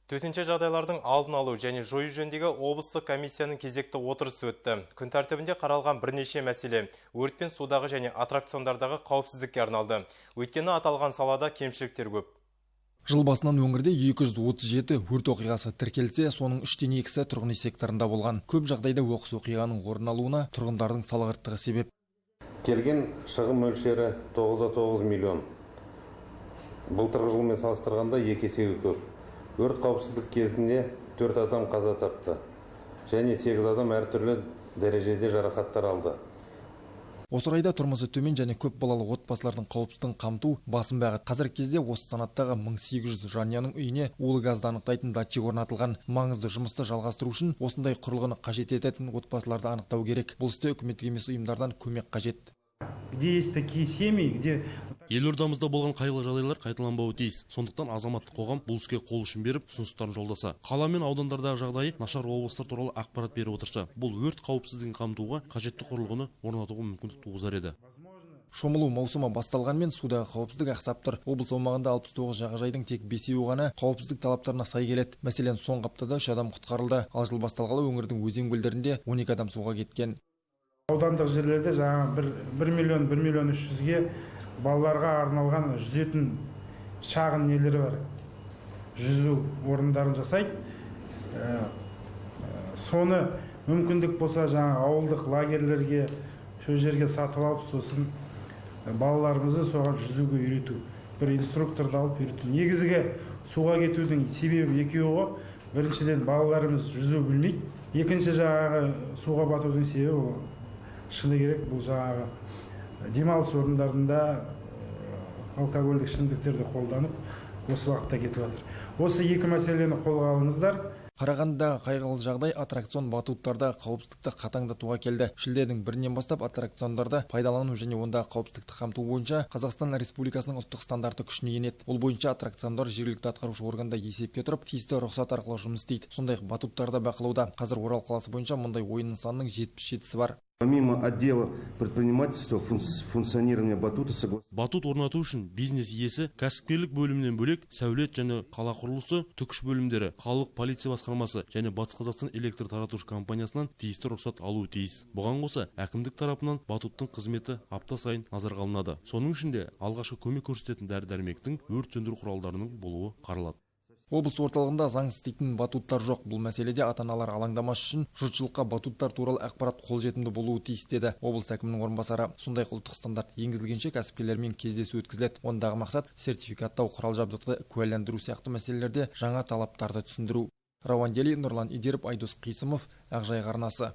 Төтенше жағдайлардың алдын алу және жою жөніндегі облыстық комиссияның кезекті отырысы өтті. Күн тәртібінде қаралған бірнеше мәселе өрт пен судағы және аттракциондардағы қауіпсіздікке арналды. Өйткені аталған салада кемшіліктер көп. Жыл басынан өңірде 237 өрт оқиғасы тіркелсе, соның үштен екісі тұрғын үй секторында болған. Көп жағдайда оқыс оқиғаның орын алуына тұрғындардың салғырттығы себеп. Келген шығын мөлшері 9,9 миллион. Былтырғы жылмен салыстырғанда екі есеге көп. Өрт қауіпсіздік кезінде 4 адам қаза тапты және 8 адам әртүрлі дәрежеде жарақаттар алды. Осы орайда тұрмысы төмен және көп балалы отбасылардың қауіпсіздігін қамту басым бағыт. Қазіргі кезде осы санаттағы 1800 жанұяның үйіне улы газды анықтайтын датчик орнатылған. Маңызды жұмысты жалғастыру үшін осындай құрылғыны қажет ететін отбасыларды анықтау керек. Бұл істе үкіметтік емес ұйымдардан көмек қажет. Где есть такие семьи, где Елордамызда болған қайғылы жағдайлар қайталанбауы тиіс. Сондықтан азаматтық қоғам бұл іске қол ұшын беріп, ұсыныстарын жолдаса, қала мен аудандардағы жағдайы нашар облыстар туралы ақпарат беріп отырса, бұл өрт қауіпсіздігін қамтуға қажетті құрылғыны орнатуға мүмкіндік туғызар еді. Шомылу маусымы басталғанмен, судағы қауіпсіздік ақсап тұр. Облыс аумағында 69 жағажайдың тек бесеуі ғана қауіпсіздік талаптарына сай келеді. Мәселен, соңғы аптада үш адам құтқарылды. Ал жыл басталғалы өңірдің өзен көлдерінде 12 адам суға кеткен. Аудандық жерлерде жаңағы 1 миллион, 1 миллион 300-ге балаларға арналған жүзетін шағын нелері бар, жүзу орындарын жасайды. Соны мүмкіндік болса, жаңағы ауылдық лагерьлерге, сол жерге сатып алып, сосын балаларымызды соған жүзуге үйрету, бір инструкторды алып үйрету. Негізгі суға кетудің себебі екеуі ғой: біріншіден, балаларымыз жүзу білмейді, екінші, жаңағы суға батудың себебі, ол шыны керек, бұл жаңағы демалыс орындарында алкогольдік ішімдіктерді қолданып, осы бағытта кетіп жатыр. Осы екі мәселені қолға алыңыздар. Қарағандыдағы қайғылы жағдай аттракцион, батуттарда қауіпсіздікті қатаңдатуға келді. Шілденің 1-інен бастап аттракциондарды пайдалану және ондағы қауіпсіздікті қамту бойынша Қазақстан Республикасының ұлттық стандарты күшіне енеді. Ол бойынша аттракциондар жергілікті атқарушы органда есепке тұрып, тиісті рұқсат арқылы жұмыс істейді. Сондай ақ батуттарды бақылауда. Қазір Орал қаласы бойынша мұндай ойын нысанының 77-сі бар. Помимо отдела предпринимательства, функционирование батута соглас Батут орнату үшін бизнес иесі кәсіпкерлік бөлімінен бөлек, сәулет және қала құрылысы, ТҮКШ бөлімдері, қалалық полиция басқармасы және Батыс Қазақстан электр таратушы компаниясынан тиісті рұқсат алуы тиіс. Бұған қоса, әкімдік тарапынан батуттың қызметі апта сайын назарға алынады. Соның ішінде алғашқы көмек көрсететін дәрі дәрмектің, өрт сөндіру құралдарының болуы қаралады. Облыс орталығында заңсыз істейтін батуттар жоқ. Бұл мәселеде ата аналар алаңдамас үшін жұртшылыққа батуттар туралы ақпарат қолжетімді болуы тиіс, деді облыс әкімінің орынбасары. Сондай ақ ұлттық стандарт енгізілгенше кәсіпкерлермен кездесу өткізіледі. Ондағы мақсат сертификаттау, құрал жабдықты куәландыру сияқты мәселелерде жаңа талаптарды түсіндіру. Рауан Дели, Нұрлан Идеров, Айдос Қисымов, Ақжайық арнасы.